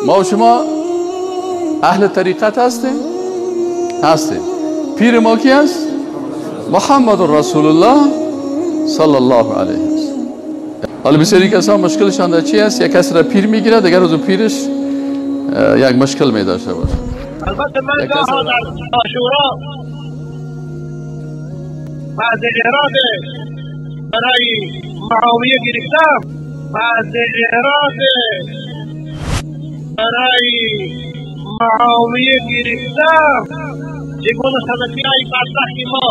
ما و شما اهل طریقت هستیم؟ هستیم. پیر ما کی است؟ محمد رسول الله صلی الله علیه وسلم. حالا بسیاری کسان مشکلشان در چی است؟ یک کس را پیر میگیره، دیگر از پیرش یک مشکل می داشته باشه. البته من در عاشورا بعد اعراض برای معاویه گرفتم، بعد اعراض برای معاویه گرفتم. چگونه سلفی‌های بدبخت ما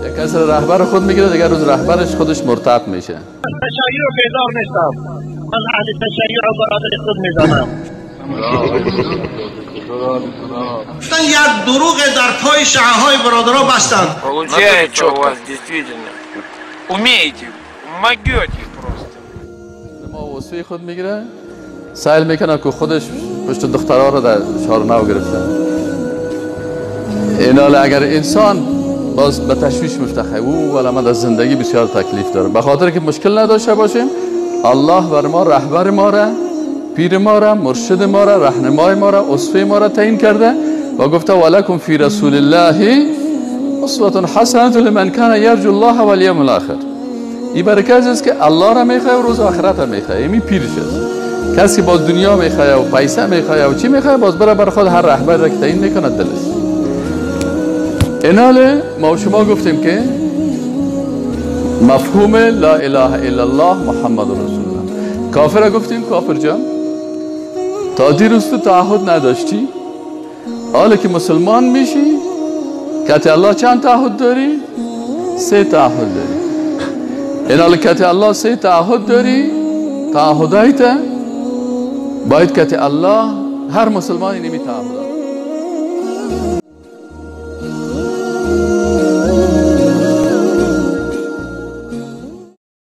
یک کس را رهبر خود میگیره، دیگر روز رهبرش خودش مرتد میشه. تشیع بیدار نیستم، من اهل تشیع و برادر خود میدانم. یک دروغ در پای شعاهای برادرها بستند. Получается у вас действительно. Умеете, могете просто. ما وصفی خود میگیره، سعی میکنه که خودش پشت دخترها رو در شارنو گرفته. اینال اگر انسان باز به تشویش مفتخه او ولی من در زندگی بسیار تکلیف دارم، به خاطر که مشکل نداشته باشیم الله بر ما رهبر ما را، پیر ما را، مرشد ما را، رهنمای ما را، اسوه ما را تعیین کرده و گفته ولکم فی رسول الله اسوة حسنة لمن کان یرجو الله والیوم الاخر. این برکت است که الله را میخواه و روز آخرت را میخواه. این پیرش است. کسی باز دنیا میخواه و پیسه میخواه و چی میخواه، باز بره بر خود هر رهبر را که تعیین میکنه دلش. اینال ما و شما گفتیم که مفهوم لا اله الا الله محمد رسول الله. کافر گفتیم کافر جان تا دیروز تو تعهد نداشتی، حالا که مسلمان میشی کت الله چند تعهد داری؟ سه تعهد داری. اینال کت الله سه تعهد داری، تعهدایت باید کت الله هر مسلمانی نمی تعهد.